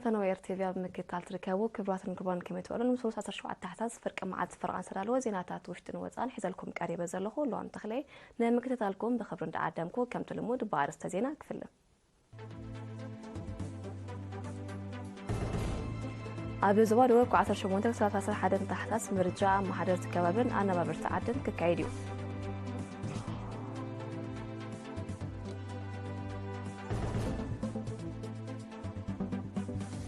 ተነው ኤር ቲቪ ኣብ ምክትታል ትርከቡ ክቡራትን ክቡራን፣ ከመይ ትውዕሉ? ንሰሉስ ዓሰርተ ሸውዓተ ታሕሳስ ፍርቂ መዓልቲ ፈረቓን ዝተዳለወ ዜናታት ውሽጥን ወጻእን ሒዘልኩም ቀሪበ ዘለኹ ሎሚ ተኽለየ። ንምክትታልኩም ብኽብሪ እንዳዓደምኩ፣ ከምቲ ልሙድ ብኣርእስተ ዜና ክፍልም። ኣብ ዞባ ደቡብ ካብ ዓሰርተ ሸሞንተ ክሳብ ዓሰርተ ሓደ ታሕሳስ ምርጫ ኣመሓደርቲ ከባብን ኣነባበርቲ ዓድን ክካየድ እዩ።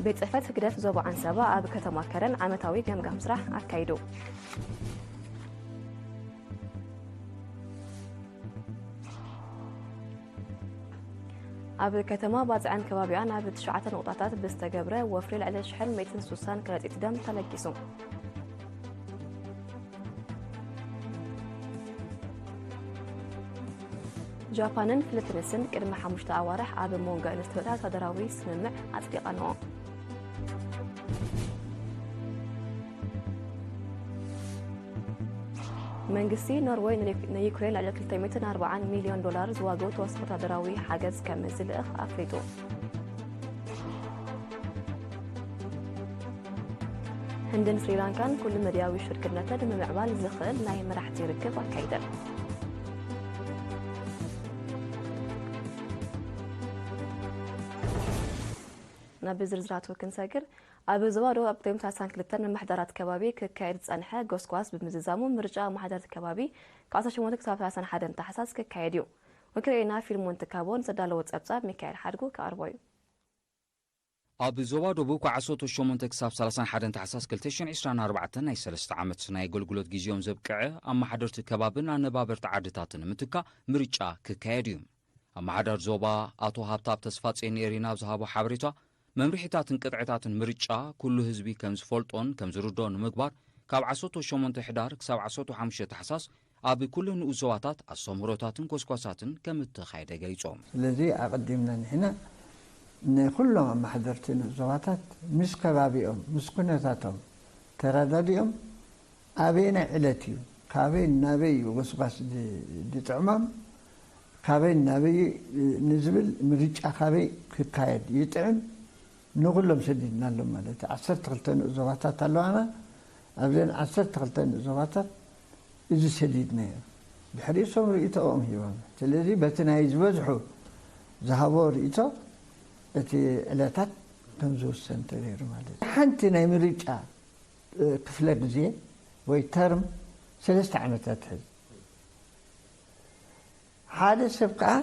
ቤት ጽሕፈት ህግደፍ ዞባ ዓንሰባ ኣብ ከተማ ከረን ዓመታዊ ገምጋም ስራሕ ኣካይዱ። ኣብ ከተማ ባጽዕን ከባቢኣን ኣብ ትሽዓተ ነቑጣታት ብዝተገብረ ወፍሪ ልዕሊ ሽሕን ሚእትን ስሳን ከረጢት ደም ተለጊሱ። ጃፓንን ፊሊፒንስን ቅድሚ ሓሙሽተ ኣዋርሕ ኣብ መንጎ ዝተበጽሐ ወታደራዊ ስምምዕ ኣጽዲቐንኦ። መንግስቲ ኖርወይ ንዩክ-፣ ንዩክሬን ልዕሊ ክልተ ሚእትን ኣርባዓን ሚልዮን ዶላር ዝዋግኡ ተወሳኺ ወታደራዊ ሓገዝ ከም ዝልእኽ ኣፍሊጡ። ህንድን ስሪላንካን ኩሉ መዳያዊ ሽርክነተን ንምምዕባል ዝኽእል ናይ መራሕቲ ርክብ ኣካይደን። ናብ ዝርዝራቱ ክንሰግር፣ ኣብ ዞባ ደቡብ ኣብ ቅድሚ ሰላሳን ክልተን ምምሕዳራት ከባቢ ክካየድ ዝጸንሐ ጎስጓስ ብምዝዛሙ፣ ምርጫ ኣመሓደርቲ ከባቢ ካብ ዓሰርተ ሸሞንተ ክሳብ ሰላሳን ሓደን ታሕሳስ ክካየድ እዩ። ወኪል ሬና ፊልሞን ትካቦ ንዘዳለዎ ጸብጻብ ሚካኤል ሓድጉ ክቐርቦ እዩ። ኣብ ዞባ ደቡብ ካብ ዓሰርተ ሸሞንተ ክሳብ ሰላሳን ሓደን ታሕሳስ ክልተ ሽሕን ዕስራን ኣርባዕተን ናይ ሰለስተ ዓመት ናይ ኣገልግሎት ግዜኦም ዘብቅዐ ኣመሓደርቲ ከባብን ኣነባበርቲ ዓድታትን ንምትካእ ምርጫ ክካየድ እዩ። ኣመሓዳሪ ዞባ ኣቶ ሃብታብ ተስፋጽዮን ንኤሪና ኣብ ዝሃቦ ሓበሬታ፣ መምርሒታትን ቅጥዕታትን ምርጫ ኩሉ ህዝቢ ከም ዝፈልጦን ከም ዝርድኦ ንምግባር፣ ካብ ዓሰርተ ሸሞንተ ሕዳር ክሳብ ዓሰርተ ሓሙሽተ ታሕሳስ ኣብ ኩለን ንኡስ ዞባታት ኣስተምህሮታትን ጎስጓሳትን ከም እተኻየደ ገሊጾም። ስለዚ ኣቐዲምና ንሕና ንኹሎም ኣመሓደርቲ ንኡስ ዞባታት ምስ ከባቢኦም፣ ምስ ኩነታቶም ተረዳዲኦም፣ ኣበየናይ ዕለት እዩ፣ ካበይ ናበይ እዩ ጎስጓስ ድ-፣ ድጥዕሞም፣ ካበይ ናበይ ንዝብል ምርጫ ካበይ ክካየድ ይጥዕም፣ ንኹሎም ሰዲድናሎም ማለት እዩ። ዓሰርተ ክልተ ንኡስ ዞባታት ኣለዋና። ኣብዘን ዓሰርተ ክልተ ንኡስ ዞባታት እዚ ሰዲድናዮ። ድሕሪ እሶም ርእይቶኦም ሂቦም። ስለዚ በቲ ናይ ዝበዝሑ ዝሃቦ ርእይቶ እቲ ዕለታት ከም ዝውሰን ተገይሩ ማለት እዩ። ሓንቲ ናይ ምርጫ፣ እ፣ ክፍለ ግዜ ወይ ተርም ሰለስተ ዓመታት ትሕዝ። ሓደ ሰብ ከኣ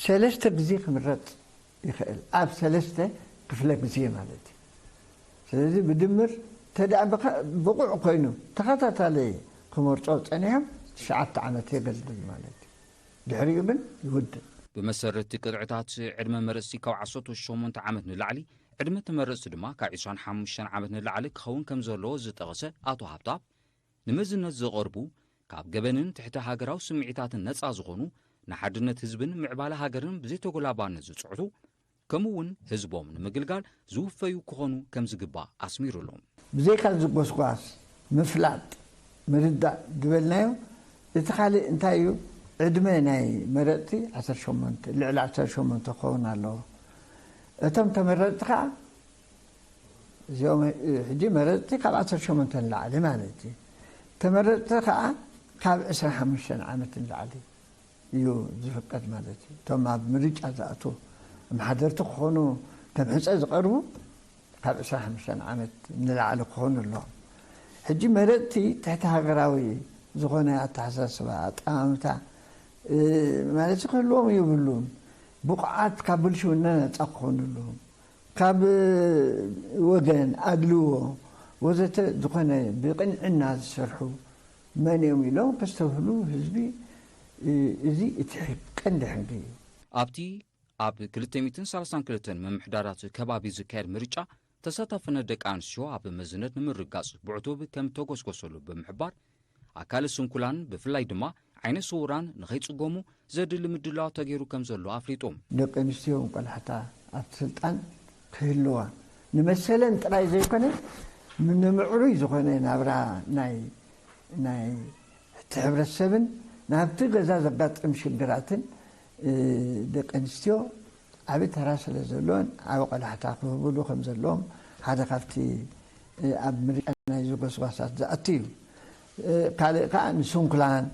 ሰለስተ ግዜ ክምረጽ ይኽእል፣ ኣብ ሰለስተ ክፍለ ግዜ ማለት እዩ። ስለዚ ብድምር እንተ ደኣ ብኸ-፣ ብቑዕ ኮይኑ ተኸታታሊ ክመርጾ ጸኒሖም፣ ትሽዓተ ዓመት የገልግል ማለት እዩ። ድሕሪኡ ግን ይውድእ። ብመሰረት ቅጥዕታት፣ ዕድመ መረጽቲ ካብ ዓሰርተ ሸሞንተ ዓመት ንላዕሊ፣ ዕድመ ተመረጽቲ ድማ ካብ ዕስራን ሓሙሽተን ዓመት ንላዕሊ ክኸውን ከም ዘለዎ ዝጠቐሰ ኣቶ ሃብታብ፣ ንመዝነት ዝቐርቡ፣ ካብ ገበንን ትሕቲ ሃገራዊ ስምዒታትን ነጻ ዝኾኑ፣ ንሓድነት ህዝብን ምዕባለ ሃገርን ብዘይተጎላባነት ዝጽዕቱ፣ ከምኡ እውን ህዝቦም ንምግልጋል ዝውፈዩ ክኾኑ ከም ዝግባእ ኣስሚሩሎም። ብዘይካ ዝጎስጓስ፣ ምፍላጥ፣ ምርዳእ ዝበልናዮ፣ እቲ ካልእ እንታይ እዩ? ዕድመ ናይ መረጽቲ ዓሰርተ ሸሞንተ፣ ልዕሊ ዓሰርተ ሸሞንተ ክኸውን ኣለዎ። እቶም ተመረጽቲ ከኣ፣ እዚኦም ሕጂ መረጽቲ ካብ ዓሰርተ ሸሞንተ ንላዕሊ ማለት እዩ። ተመረጽቲ ከኣ ካብ ዕስራን ሓሙሽተን ዓመት ንላዕሊ እዩ ዝፍቀድ ማለት እዩ። እቶም ኣብ ምርጫ ዝኣትዉ ኣመሓደርቲ ክኾኑ፣ ከም ሕጸ ዝቐርቡ፣ ካብ ዕስራን ሓሙሽተን ዓመት ንላዕሊ ክኾኑ ኣለዎም። ሕጂ መረጽቲ ትሕቲ ሃገራዊ ዝኾነ ኣተሓሳስባ፣ ኣጠማምታ፣ እ፣ ማለት ክህልዎም ይብሉን። ብቑዓት ካብ ብልሽውና ነጻ ክኾኑ ኣለዎም። ካብ ወገን፣ ኣድልዎ፣ ወዘተ ዝኾነ ብቕንዕና ዝሰርሑ መን እዮም ኢሎም ከስተብህሉ ህዝቢ፣ እ፣ እዚ እቲ ሕግ፣ ቀንዲ ሕጊ እዩ። ኣብቲ ኣብ ክልተ ሚእትን ሰላሳን ክልተን ምምሕዳራት ከባቢ ዝካየድ ምርጫ፣ ተሳታፍነት ደቂ ኣንስትዮ ኣብ መዝነት ንምርጋጽ ብዕቱብ ከም ተጎስጎሰሉ ብምሕባር፣ ኣካለ ስንኩላን ብፍላይ ድማ ዓይነ ስውራን ንኸይጽገሙ ዘድሊ ምድላው ተገይሩ ከም ዘሎ ኣፍሊጡ። ደቂ ኣንስትዮ ቆላሕታ ኣብቲ ስልጣን ክህልዋ ንመሰለን ጥራይ ዘይኮነ፣ ንምዕሩይ ዝኾነ ናብራ ናይ፣ ናይ እቲ ሕብረተሰብን ናብቲ ገዛ ዘጋጥም ሽግራትን፣ እ፣ ደቂ ኣንስትዮ ዓቢ ተራ ስለ ዘሎን ዓቢ ቆላሕታ ክህብሉ ከም ዘለዎም ሓደ ካብቲ ኣብ ምርጫ ናይ ዝጎስጓሳት ዝኣቱ እዩ። ካልእ ከዓ ንስንኩላን።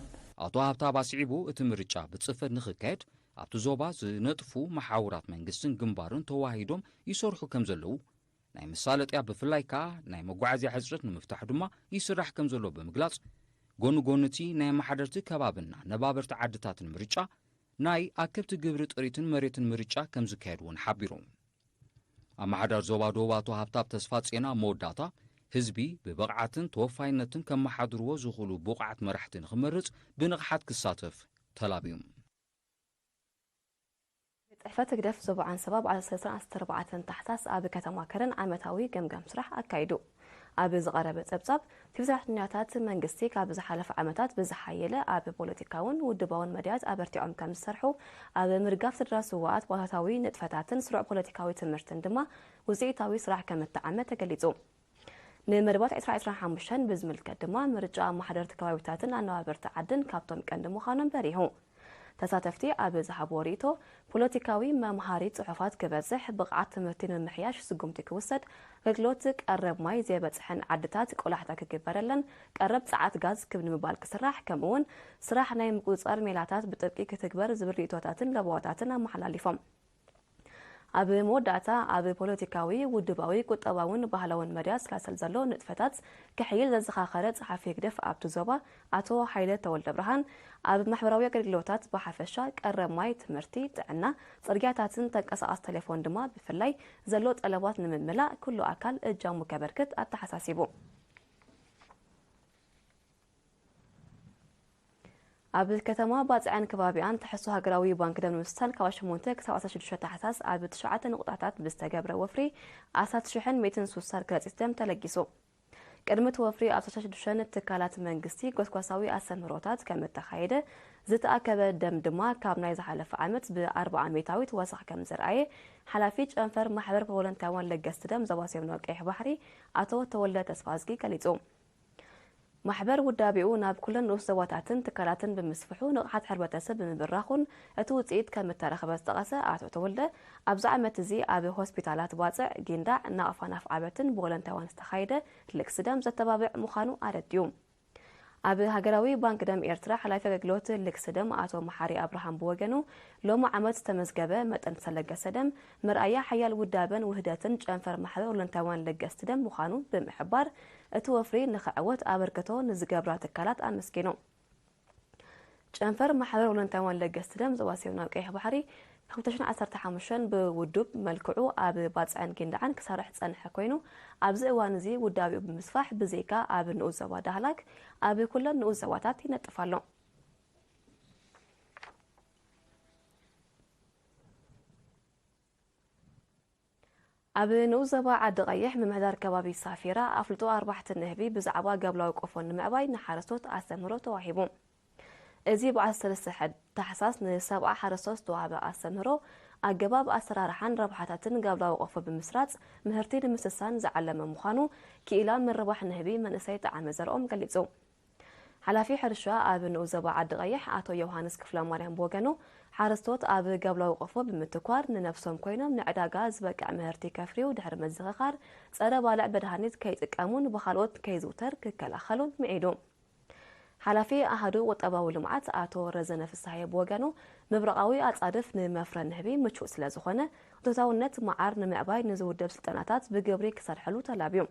ኣቶ ሃብታብ ኣስዒቡ፣ እቲ ምርጫ ብፅፈት ንክካየድ ኣብቲ ዞባ ዝነጥፉ መሓውራት መንግስትን ግንባርን ተዋሂዶም ይሰርሑ ከም ዘለዉ ናይ መሳለጥያ፣ ብፍላይ ከዓ ናይ መጓዓዝያ ሕፅረት ንምፍታሕ ድማ ይስራሕ ከም ዘሎ ብምግላፅ፣ ጎኒ ጎኒ እቲ ናይ ኣመሓደርቲ ከባብና ነባበርቲ ዓድታትን ምርጫ ናይ ኣከብቲ ግብሪ ጥሪትን መሬትን ምርጫ ከም ዝካየድ እውን ሓቢሩ። ኣመሓዳር ዞባ ደቡብ ኣቶ ሃብታብ ተስፋ ጼና መወዳእታ፣ ህዝቢ ብብቕዓትን ተወፋይነትን ከመሓድርዎ ዝኽእሉ ብቑዓት መራሕቲ ንክመርፅ ብንቕሓት ክሳተፍ ተላብዩ። ቤት ጽሕፈት ህግደፍ ዞባ ዓንሰባ በዓል ሰለስተ ኣስታት ኣርባዕተ ታሕሳስ ኣብ ከተማ ከረን ዓመታዊ ገምጋም ስራሕ ኣካይዱ። ኣብ ዝቐረበ ጸብጻብ፣ ሲቪል ሰራሕተኛታት መንግስቲ ካብ ዝሓለፈ ዓመታት ብዝሓየለ ኣብ ፖለቲካውን ውድባውን መዳያት ኣበርቲዖም ከም ዝሰርሑ፣ ኣብ ምድጋፍ ስድራ ስውኣት ባታታዊ ንጥፈታትን ስሩዕ ፖለቲካዊ ትምህርትን ድማ ውፅኢታዊ ስራሕ ከም እተዓመ ተገሊጹ። ንመደባት ዕስራ ዕስራን ሓሙሽተን ብዝምልከት ድማ ምርጫ ኣመሓደርቲ ከባቢታትን ኣነባበርቲ ዓድን ካብቶም ቀንዲ ምዃኖም በሪሁ። ተሳተፍቲ ኣብ ዝሃብዎ ርእይቶ፣ ፖለቲካዊ መምሃሪ ጽሑፋት ክበዝሕ፣ ብቕዓት ትምህርቲ ንምምሕያሽ ስጉምቲ ክውሰድ፣ ኣገልግሎት ቀረብ ማይ ዘይበጽሐን ዓድታት ቆላሕታ ክግበረለን፣ ቀረብ ጸዓት ጋዝ ክብ ንምባል ክስራሕ፣ ከምኡ'ውን ስራሕ ናይ ምቁጽጻር ሜላታት ብጥብቂ ክትግበር ዝብል ርእይቶታትን ለበዋታትን ኣመሓላሊፎም። ኣብ መወዳእታ፣ ኣብ ፖለቲካዊ፣ ውድባዊ፣ ቁጠባውን ባህላውን መዳያት ዝሰላሰል ዘሎ ንጥፈታት ክሕይል ዘዘኻኸረ ጸሓፊ ህግደፍ ኣብቲ ዞባ ኣቶ ሃይለ ተወልደብርሃን፣ ኣብ ማሕበራዊ ኣገልግሎታት ብሓፈሻ፣ ቀረብ ማይ፣ ትምህርቲ፣ ጥዕና፣ ጽርግያታትን ተንቀሳቓሲ ቴሌፎን ድማ ብፍላይ ዘሎ ጠለባት ንምምላእ ኩሉ ኣካል እጃሙ ከበርክት ኣተሓሳሲቡ። ኣብ ከተማ ባጽዕን ከባቢኣን ትሕዝቶ ሃገራዊ ባንክ ደም ንምስሳን ካብ ሸሞንተ ክሳብ ዓሰርተ ሽዱሽተ ታሕሳስ ኣብ ትሽዓተ ንቑጣታት ብዝተገብረ ወፍሪ ኣስታት ሽሕን ሚእትን ስሳን ከረጺት ደም ተለጊሱ። ቅድሚ እቲ ወፍሪ ኣብ ዓሰርተ ሽዱሽተ ትካላት መንግስቲ ጎስጓሳዊ ኣስተምህሮታት ከም እተኻየደ፣ ዝተኣከበ ደም ድማ ካብ ናይ ዝሓለፈ ዓመት ብኣርብዓ ሚእታዊት ወሰኽ ከም ዘርኣየ ሓላፊ ጨንፈር ማሕበር ቮለንታውያን ለገስቲ ደም ዞባ ሰሜናዊ ቀይሕ ባሕሪ ኣቶ ተወልደ ተስፋዝጊ ገሊጹ። ማሕበር ውዳቤኡ ናብ ኩለን ንኡስ ዞባታትን ትካላትን ብምስፍሑ ንቕሓት ሕብረተሰብ ብምብራኹን እቲ ውፅኢት ከም እተረኸበ ዝጠቐሰ ኣቶ ተወልደ፣ ኣብዚ ዓመት እዚ ኣብ ሆስፒታላት ባፅዕ፣ ጊንዳዕ፣ ናቕፋን ኣፍዓበትን ብቮለንታውያን ዝተኻየደ ልግሲ ደም ዘተባብዕ ምዃኑ ኣረዲኡ። ኣብ ሃገራዊ ባንክ ደም ኤርትራ ሓላፊ ኣገልግሎት ልግሲ ደም ኣቶ መሓሪ ኣብርሃም ብወገኑ፣ ሎሚ ዓመት ዝተመዝገበ መጠን ዝተለገሰ ደም መርኣያ ሓያል ውዳበን ውህደትን ጨንፈር ማሕበር ቮለንታውያን ለገስቲ ደም ምዃኑ ብምሕባር፣ እቲ ወፍሪ ንኽዕወት ኣበርክቶ ንዝገብራ ትካላት ኣመስጊኑ። ጨንፈር ማሕበር ቮለንታውያን ለገስቲ ደም ዞባ ሰሜናዊ ቀይሕ ባሕሪ፣ ካብ ክልተ ሽሕን ዓሰርተ ሓሙሽተን ብውዱብ መልክዑ ኣብ ባጽዕን ጊንዳዕን ክሰርሕ ዝጸንሐ ኮይኑ፣ ኣብዚ እዋን እዚ ውዳቤኡ ብምስፋሕ ብዘይካ ኣብ ንኡስ ዞባ ዳህላክ፣ ኣብ ኩለን ንኡስ ዞባታት ይነጥፍ ኣሎ። ኣብ ንኡስ ዞባ ዓዲ ቀይሕ ምምሕዳር ከባቢ ሳፊራ ኣፍልጦ ኣርባሕቲ ንህቢ ብዛዕባ ገብላዊ ቆፎ ንምዕባይ ንሓረስቶት ኣስተምህሮ ተዋሂቡ። እዚ በዓል ሰለስተ ሕድ ታሕሳስ ንሰብዓ ሓረስቶት ዝተዋህበ ኣስተምህሮ፣ ኣገባብ ኣሰራርሓን ረብሓታትን ገብላዊ ቆፎ ብምስራጽ ምህርቲ ንምስሳን ዝዓለመ ምዃኑ ክኢላ ምርባሕ ንህቢ መንእሰይ ጠዓመ ዘርኦም ገሊጹ። ሓላፊ ሕርሻ ኣብ ንኡስ ዞባ ዓዲ ቀይሕ ኣቶ ዮሃንስ ክፍለማርያም ብወገኑ፣ ሓረስቶት ኣብ ገብላዊ ቆፎ ብምትኳር ንነብሶም ኮይኖም ንዕዳጋ ዝበቅዕ ምህርቲ ከፍርዩ ድሕሪ ምዝኽኻር፣ ጸረ ባልዕ መድሃኒት ከይጥቀሙን ብኻልኦት ከይዝውተር ክከላኸሉን ምዒዱ። ሓላፊ ኣሃዱ ቁጠባዊ ልምዓት ኣቶ ረዘነ ፍስሃየ ብወገኑ፣ ምብራቓዊ ኣጻድፍ ንመፍረ ንህቢ ምቹእ ስለ ዝኾነ፣ እቶታውነት መዓር ንምዕባይ ንዝውደብ ስልጠናታት ብግብሪ ክሰርሐሉ ተላብዩ።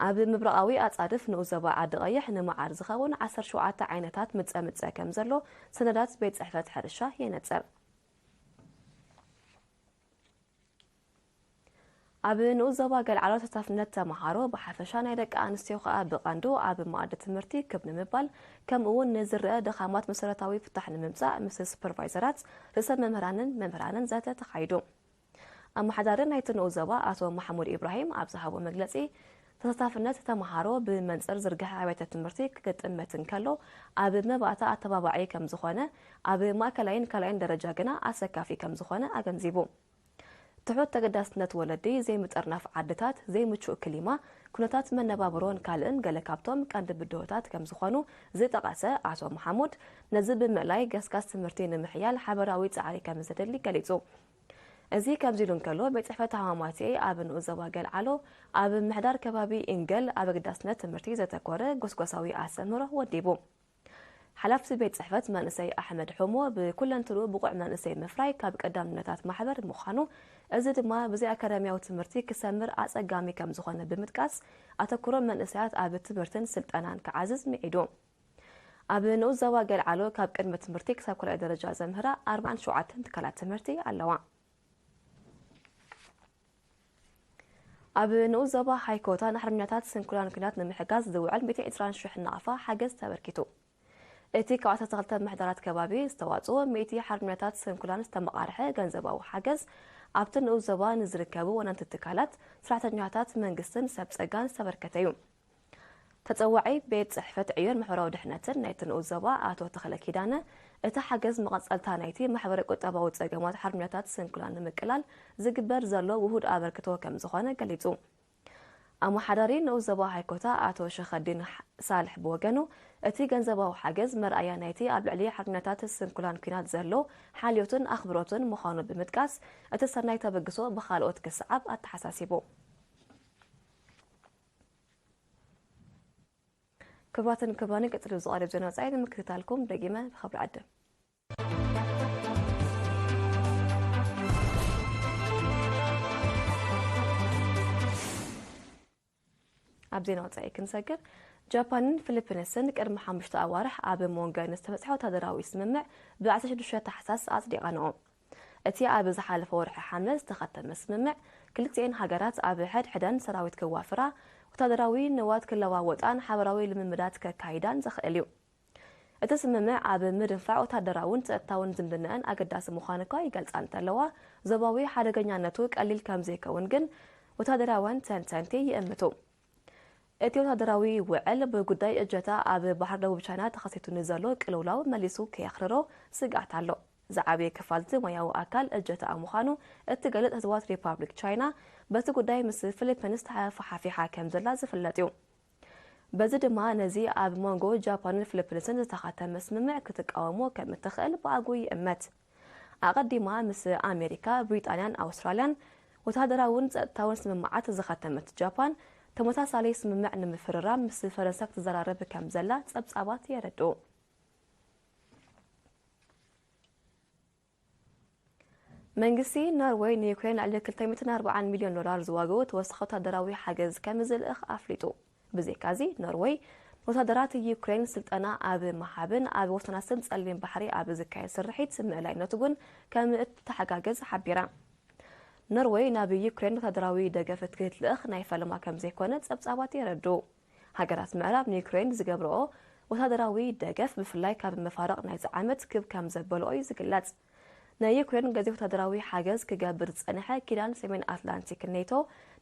ኣብ ምብራቓዊ ኣጻድፍ ንኡስ ዞባ ዓዲ ቀይሕ ንመዓር ዝኸውን ዓሰርተ ሸውዓተ ዓይነታት ምጸ ምጸ ከም ዘሎ ሰነዳት ቤት ጽሕፈት ሕርሻ የነጽር። ኣብ ንኡስ ዞባ ገልዓሎ ተሳታፍነት ተመሃሮ ብሓፈሻ ናይ ደቂ ኣንስትዮ ከኣ ብቐንዱ ኣብ መኣዲ ትምህርቲ ክብ ንምባል ከምኡ እውን ንዝረአ ድኻማት መሰረታዊ ፍታሕ ንምምጻእ ምስ ሱፐርቫይዘራት፣ ርእሰ መምህራንን መምህራንን ዘተ ተኻይዱ። ኣመሓዳሪ ናይቲ ንኡስ ዞባ ኣቶ ማሕሙድ ኢብራሂም ኣብ ዝሃቦ መግለጺ፣ ተሳታፍነት ተመሃሮ ብመንጽር ዝርግሐ ኣብያተ ትምህርቲ ክጥመት እንከሎ፣ ኣብ መባእታ ኣተባባዒ ከም ዝኾነ፣ ኣብ ማእከላይን ካልኣይን ደረጃ ግና ኣሰካፊ ከም ዝኾነ ኣገንዚቡ። ትሑት ተገዳስነት ወለዲ፣ ዘይምጥርናፍ ዓድታት፣ ዘይምቹእ ክሊማ፣ ኩነታት መነባብሮን ካልእን ገለ ካብቶም ቀንዲ ብድሆታት ከም ዝኾኑ ዝጠቐሰ ኣቶ መሓሙድ፣ ነዚ ብምእላይ ገስጋስ ትምህርቲ ንምሕያል ሓበራዊ ጻዕሪ ከም ዘድሊ ገሊጹ። እዚ ከምዚ ኢሉ እንከሎ፣ ቤት ጽሕፈት ተሃማማቲ ኣብ ንኡስ ዞባ ገልዓሎ ኣብ ምሕዳር ከባቢ ኢንገል ኣብ ኣገዳስነት ትምህርቲ ዘተኮረ ጎስጓሳዊ ኣስተምህሮ ወዲቡ። ሓላፍቲ ቤት ጽሕፈት መንእሰይ ኣሕመድ ሑሞ፣ ብኩለንትኑ ብቑዕ መንእሰይ ምፍራይ ካብ ቀዳምነታት ማሕበር ምዃኑ፣ እዚ ድማ ብዘይ ኣካዳሚያዊ ትምህርቲ ክሰምር ኣጸጋሚ ከም ዝኾነ ብምጥቃስ፣ ኣተኩሮ መንእሰያት ኣብ ትምህርትን ስልጠናን ክዓዝዝ ምዒዱ። ኣብ ንኡስ ዞባ ገልዓሎ ካብ ቅድመ ትምህርቲ ክሳብ ካልኣይ ደረጃ ዘምህራ ኣርባዓን ሸውዓተን ትካላት ትምህርቲ ኣለዋ። ኣብ ንኡስ ዞባ ሃይኮታ ንሓርበኛታት ስንኩላን ኲናት ንምሕጋዝ ዝውዕል ሚእቲ ዕስራን ሽሕ ናቕፋ ሓገዝ ተበርኪቱ። እቲ ካብ ዓሰርተ ክልተ ምሕደራት ከባቢ ዝተዋጽኦ ሚእቲ ሓርበኛታት ስንኩላን ዝተመቓርሐ ገንዘባዊ ሓገዝ ኣብቲ ንኡስ ዞባ ንዝርከቡ ወነንቲ ትካላት፣ ሰራሕተኛታት መንግስትን ሰብ ጸጋን ዝተበርከተ እዩ። ተጸዋዒ ቤት ጽሕፈት ዕዮን ማሕበራዊ ድሕነትን ናይቲ ንኡስ ዞባ ኣቶ ተኽለ ኪዳነ፣ እቲ ሓገዝ መቐጸልታ ናይቲ ማሕበረ ቁጠባዊ ጸገማት ሓርበኛታት ስንኩላን ንምቅላል ዝግበር ዘሎ ውሁድ ኣበርክቶ ከም ዝኾነ ገሊጹ። ኣመሓዳሪ ንኡስ ዞባ ሃይኮታ ኣቶ ሸኸዲን ሕ-፣ ሳልሕ ብወገኑ፣ እቲ ገንዘባዊ ሓገዝ መርኣያ ናይቲ ኣብ ልዕሊ ሓርበኛታት ስንኩላን ኲናት ዘሎ ሓልዮትን ኣኽብሮትን ምዃኑ ብምጥቃስ፣ እቲ ሰናይ ተበግሶ ብኻልኦት ክሰዓብ ኣተሓሳሲቡ። ክቡራትን ክቡራንን፣ ቀጺሉ ዝቐርብ ዜና ወጻኢ ንምክትታልኩም ደጊመ ብኽብሪ ዕድም። ኣብ ዜና ወጻኢ ክንሰግር፣ ጃፓንን ፊሊፒንስን ቅድሚ ሓሙሽተ ኣዋርሕ ኣብ መንጎን ዝተበጽሐ ወታደራዊ ስምምዕ ብ ዓሰርተ ሽዱሽተ ታሕሳስ ኣጽዲቐንኦ። እቲ ኣብ ዝሓለፈ ወርሒ ሓምለ ዝተኸተመ ስምምዕ፣ ክልቲኤን ሃገራት ኣብ ሕድሕደን ሰራዊት ክዋፍራ፣ ወታደራዊ ንዋት ክለዋወጣን ሓበራዊ ልምምዳት ከካይዳን ዘኽእል እዩ። እቲ ስምምዕ ኣብ ምድንፋዕ ወታደራውን ጸጥታውን ዝምድናኣን ኣገዳሲ ምዃኑ እኳ ይገልጻ እንተለዋ፣ ዞባዊ ሓደገኛነቱ ቀሊል ከም ዘይከውን ግን ወታደራውያን ተንተንቲ ይእምቱ። እቲ ወታደራዊ ውዕል ብጉዳይ እጀታ ኣብ ባሕሪ ደቡብ ቻይና ተኸሲቱ ንዘሎ ቅልውላው መሊሱ ከየኽርሮ ስግኣት ኣሎ። ዝዓበየ ክፋል እቲ ሞያዊ ኣካል እጀታኣ ምዃኑ እትገልጽ ህዝባዊት ሪፓብሊክ ቻይና፣ በቲ ጉዳይ ምስ ፊሊፒንስ ተሓፋሓፊሓ ከም ዘላ ዝፍለጥ እዩ። በዚ ድማ ነዚ ኣብ መንጎ ጃፓንን ፊሊፒንስን ዝተኸተመ ስምምዕ ክትቃወሞ ከም እትኽእል ብኣግኡ ይእመት። ኣቐዲማ ምስ ኣሜሪካ፣ ብሪጣንያን ኣውስትራልያን ወተሃደራውን ጸጥታውን ስምምዓት ዝኸተመት ጃፓን፣ ተመሳሳሊ ስምምዕ ንምፍርራም ምስ ፈረንሳ ክትዘራረብ ከም ዘላ ጸብጻባት የረድኡ። መንግስቲ ኖርወይ ንዩክሬን ልዕሊ ክልተ ሚእትን ኣርባዓን ሚልዮን ዶላር ዝዋግኡ ተወሳኺ ወታደራዊ ሓገዝ ከም ዝልእኽ ኣፍሊጡ። ብዘይካዚ፣ ኖርወይ ንወታደራት ዩክሬን ስልጠና ኣብ ምሃብን ኣብ ወሰናስን ጸሊም ባሕሪ ኣብ ዝካየድ ስርሒት ምእላይ ነትጉን ከም እትተሓጋገዝ ሓቢራ። ኖርወይ ናብ ዩክሬን ወታደራዊ ደገፍ ክትልእኽ ናይ ፈለማ ከም ዘይኮነ ጸብጻባት የረድኡ። ሃገራት ምዕራብ ንዩክሬን ዝገብርኦ ወታደራዊ ደገፍ፣ ብፍላይ ካብ መፋርቕ ናይዚ ዓመት ክብ ከም ዘበልኦ እዩ ዝግለጽ። ንዩክሬን ገዚፍ ወታደራዊ ሓገዝ ክገብር ዝጸንሐ ኪዳን ሰሜን ኣትላንቲክ ኔቶ፣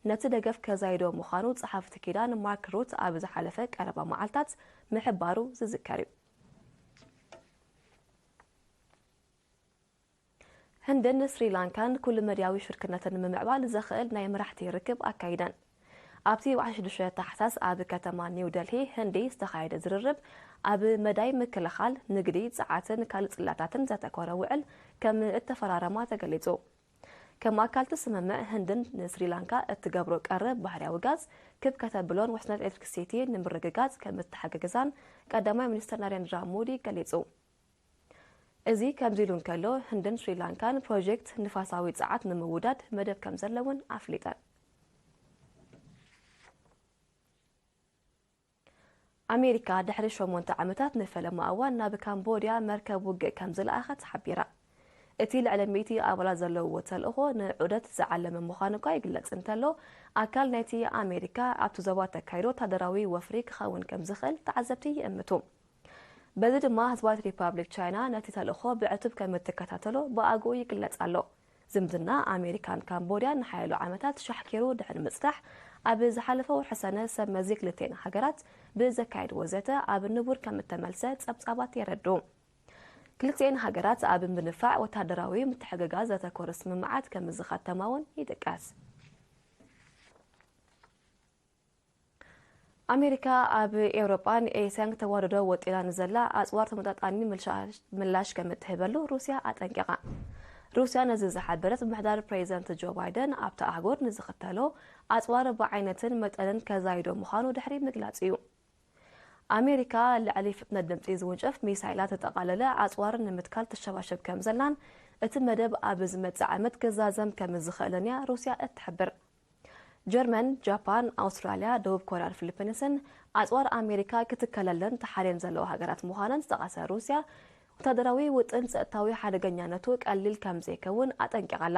ነቲ ደገፍ ከዛይዶ ምዃኑ ጸሓፊ እቲ ኪዳን ማርክ ሩት ኣብ ዝሓለፈ ቀረባ መዓልታት ምሕባሩ ዝዝከር እዩ። ህንድን ስሪላንካን ኩሉ መዳያዊ ሽርክነተን ንምምዕባል ዘኽእል ናይ መራሕቲ ርክብ ኣካይደን። ኣብቲ ብ ዓሰርተ ሽዱሽተ ታሕሳስ ኣብ ከተማ ኒው ደልሂ ህንዲ ዝተኻየደ ዝርርብ፣ ኣብ መዳይ ምክልኻል፣ ንግዲ፣ ጸዓትን ካልእ ጽላታትን ዘተኮረ ውዕል ከም እተፈራረማ ተገሊጹ። ከም ኣካል እቲ ስምምዕ፣ ህንድን ንስሪላንካ እትገብሮ ቀረብ ባህርያዊ ጋዝ ክብ ከተብሎን ውሕስነት ኤሌክትሪክሲቲ ንምርግጋጽ ከም እትሓጋግዛን ቀዳማይ ሚኒስትር ናሬንድራ ሞዲ ገሊጹ። እዚ ከምዚ ኢሉ እንከሎ፣ ህንድን ስሪላንካን ፕሮጀክት ንፋሳዊ ጸዓት ንምውዳድ መደብ ከም ዘለውን ኣፍሊጠን። ኣሜሪካ ድሕሪ ሸሞንተ ዓመታት ንፈለማ እዋን ናብ ካምቦድያ መርከብ ውግእ ከም ዝለኣኸት ሓቢራ። እቲ ልዕሊ ሚእቲ ኣባላት ዘለዎ ተልእኾ ንዑደት ዝዓለመ ምዃኑ እኳ ይግለጽ እንተሎ፣ ኣካል ናይቲ ኣሜሪካ ኣብቲ ዞባ እተካይዶ ወታደራዊ ወፍሪ ክኸውን ከም ዝኽእል ተዓዘብቲ ይእምቱ። በዚ ድማ ህዝባዊት ሪፓብሊክ ቻይና ነቲ ተልእኾ ብዕቱብ ከም እትከታተሎ ብኣግኡ ይግለጽ ኣሎ። ዝምድና ኣሜሪካን ካምቦድያን ንሓያሎ ዓመታት ሻሕኪሩ ድሕሪ ምጽናሕ፣ ኣብ ዝሓለፈ ወርሒ ሰነ ሰብ መዚ ክልቲኤን ሃገራት ብዘካየድዎ ዘተ ኣብ ንቡር ከም እተመልሰ ጸብጻባት የረድኡ። ክልቲኤን ሃገራት ኣብ ምድንፋዕ ወታደራዊ ምትሕግጋዝ ዘተኮረ ስምምዓት ከም ዝኸተማ እውን ይጥቀስ። ኣሜሪካ ኣብ ኤውሮጳን ኤስያን ክተዋድዶ ወጢና ንዘላ ኣጽዋር ተመጣጣኒ ምልሻ-፣ ምላሽ ከም እትህበሉ ሩስያ ኣጠንቂቓ። ሩስያ ነዚ ዝሓበረት፣ ምሕዳር ፕሬዚደንት ጆ ባይደን ኣብታ ኣህጉር ንዝኽተሎ ኣጽዋር ብዓይነትን መጠንን ከዛይዶ ምዃኑ ድሕሪ ምግላጽ እዩ። ኣሜሪካ ልዕሊ ፍጥነት ድምጺ ዝውንጨፍ ሚሳይላት ዘጠቓለለ ኣጽዋር ንምትካል ትሸባሸብ ከም ዘላን፣ እቲ መደብ ኣብ ዝመጽእ ዓመት ክዛዘም ከም ዝኽእልን እያ ሩስያ እትሕብር። ጀርመን፣ ጃፓን፣ ኣውስትራልያ፣ ደቡብ ኮርያን ፊሊፒንስን ኣጽዋር ኣሜሪካ ክትከለለን ተሓርየን ዘለዋ ሃገራት ምዃነን ዝጠቐሰ ሩስያ፣ ወታደራዊ ውጥን ጸጥታዊ ሓደገኛነቱ ቀሊል ከም ዘይከውን ኣጠንቂቓ ኣላ።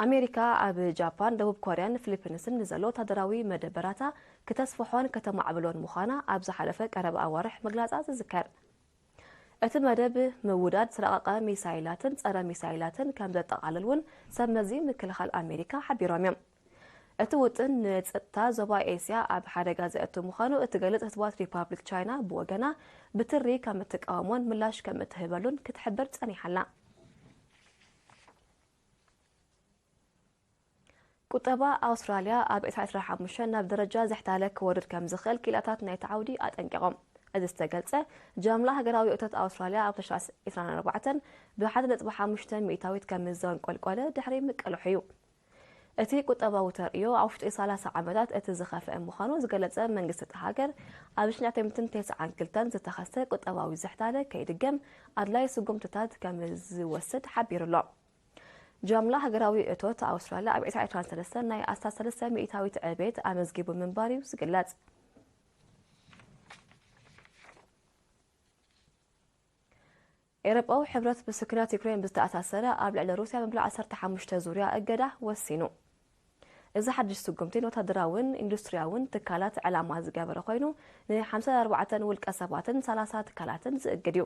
ኣሜሪካ ኣብ ጃፓን፣ ደቡብ ኮርያን ፊሊፒንስን ንዘሎ ወታደራዊ መደበራታ ክተስፍሖን ከተማዕብሎን ምዃና ኣብ ዝሓለፈ ቀረባ ኣዋርሕ ምግላጻ ዝዝከር። እቲ መደብ ምውዳድ ዝረቐቐ ሚሳይላትን ጸረ ሚሳይላትን ከም ዘጠቓልል እውን ሰብ መዚ ምክልኻል ኣሜሪካ ሓቢሮም እዮም። እቲ ውጥን ንጸጥታ ዞባ ኤስያ ኣብ ሓደጋ ዘእቱ ምዃኑ እትገልጽ ህዝባዊት ሪፓብሊክ ቻይና ብወገና ብትሪ ከም እትቃወሞን ምላሽ ከም እትህበሉን ክትሕብር ጸኒሓ ኣላ። ቁጠባ ኣውስትራልያ ኣብ ዕስራ ዕስራ ሓሙሽተ ናብ ደረጃ ዝሕታለ ክወርድ ከም ዝኽእል ክኢላታት ናይቲ ዓውዲ ኣጠንቂቖም። እዚ ዝተገልጸ፣ ጃምላ ሃገራዊ እቶት ኣውስትራልያ ኣብ ዕስራን ዕስራን ኣርባዕተን ብ ሓደ ነጥቢ ሓሙሽተ ሚእታዊት ከም ዘንቆልቆለ ድሕሪ ምቅልሑ እዩ። እቲ ቁጠባዊ ተርእዮ ኣብ ውሽጢ ሰላሳ ዓመታት እቲ ዝኸፍአ ምዃኑ ዝገለጸ መንግስቲ እታ ሃገር፣ ኣብ ሽሕን ትሽዓተ ሚእትን ተስዓን ክልተን ዝተኸስተ ቁጠባዊ ዝሕታለ ከይድገም ኣድላዪ ስጉምትታት ከም ዝወስድ ሓቢሩ ኣሎ። ጃምላ ሃገራዊ እቶት ኣውስትራልያ ኣብ ዕስራ ዕስራን ሰለስተን ናይ ኣስታት ሰለስተ ሚእታዊት ዕቤት ኣመዝጊቡ ምንባር እዩ ዝግለጽ። ኤውሮጳዊ ሕብረት ምስ ኩናት ዩክሬን ብዝተኣሳሰረ ኣብ ልዕሊ ሩስያ ምብላዕ ዓሰርተ ሓሙሽተ ዙርያ እገዳ ወሲኑ። እዚ ሓድሽ ስጉምቲ ንወታደራውን ኢንዱስትርያውን ትካላት ዕላማ ዝገበረ ኮይኑ፣ ን ሓምሳን ኣርባዕተን ውልቀ ሰባትን ሰላሳ ትካላትን ዝእግድ እዩ።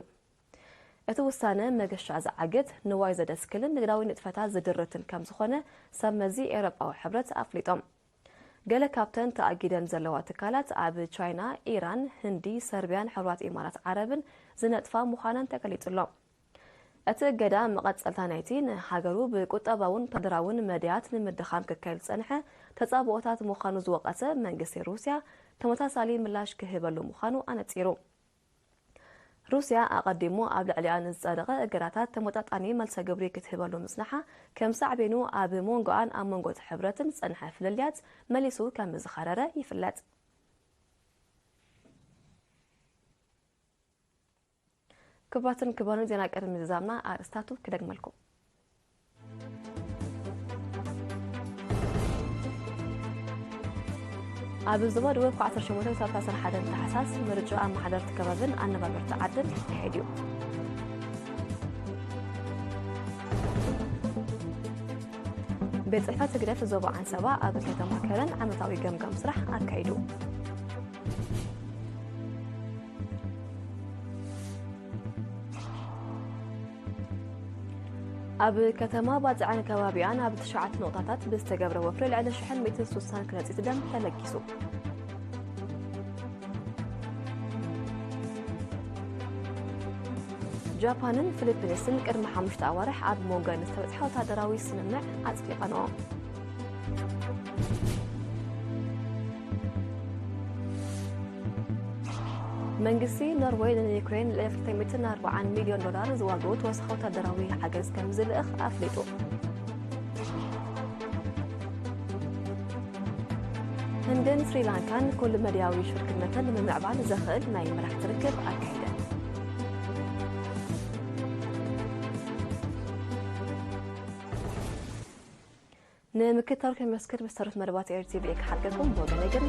እቲ ውሳነ መገሻ ዝዓግት፣ ንዋይ ዘደስክልን ንግዳዊ ንጥፈታት ዝድርትን ከም ዝኾነ ሰብ መዚ ኤውሮጳዊ ሕብረት ኣፍሊጦም። ገለ ካብተን ተኣጊደን ዘለዋ ትካላት ኣብ ቻይና፣ ኢራን፣ ህንዲ፣ ሰርቢያን ሕቡራት ኢማራት ዓረብን ዝነጥፋ ምዃነን ተገሊጹ ኣሎ። እቲ እገዳ መቐጸልታ ናይቲ ንሃገሩ ብቁጠባውን ወታደራውን መድያት ንምድኻም ክካየድ ዝጸንሐ ተጻብኦታት ምዃኑ ዝወቐሰ መንግስቲ ሩስያ፣ ተመሳሳሊ ምላሽ ክህበሉ ምዃኑ ኣነጺሩ። ሩስያ ኣቐዲሙ ኣብ ልዕሊኣ ንዝጸደቐ እገዳታት ተመጣጣኒ መልሰ ግብሪ ክትህበሉ ምጽንሓ፣ ከም ሳዕቤኑ ኣብ መንጎኣን ኣብ መንጎ እቲ ሕብረትን ዝጸንሐ ፍልልያት መሊሱ ከም ዝኸረረ ይፍለጥ። ክቡራትን ክቡራንን፣ ዜና ቅድሚ ምዝዛምና ኣርእስታቱ ክደግመልኩም። ኣብ ዞባ ደቡብ ካብ ዓሰርተ ሸሞንተ ክሳብ ዓሰርተ ሓደ ታሕሳስ ምርጫ ኣመሓደርቲ ከባብን ኣነባበርቲ ዓድን ክካየድ እዩ። ቤት ጽሕፈት ህግደፍ ዞባ ዓንሰባ ኣብ ከተማ ከረን ዓመታዊ ገምጋም ስራሕ ኣካይዱ። ኣብ ከተማ ባጽዕን ከባቢኣን ኣብ ትሽዓተ ነቑጣታት ብዝተገብረ ወፍሪ ልዕሊ ሽሕን ሚእትን ስሳን ከረጺት ደም ተለጊሱ። ጃፓንን ፊሊፒንስን ቅድሚ ሓሙሽተ ኣዋርሕ ኣብ መንጎን ዝተበጽሐ ወታደራዊ ስምምዕ ኣጽዲቐንኦ። መንግስቲ ኖርወይ ንዩክሬን ልዕሊ ክልተ ሚእትን ኣርባዓን ሚልዮን ዶላር ዝዋግኡ ተወሳኺ ወታደራዊ ሓገዝ ከም ዝልእኽ ኣፍሊጡ። ህንድን ስሪላንካን ኩሉ መድያዊ ሽርክነተን ንምምዕባል ዘኽእል ናይ መራሕቲ ርክብ ኣካይደን። ንምክትታልኩም የመስግን። ምስ ተረፍ መደባት ኤር ቲ ቪ ክሓልቀኩም ብወገነይ ግን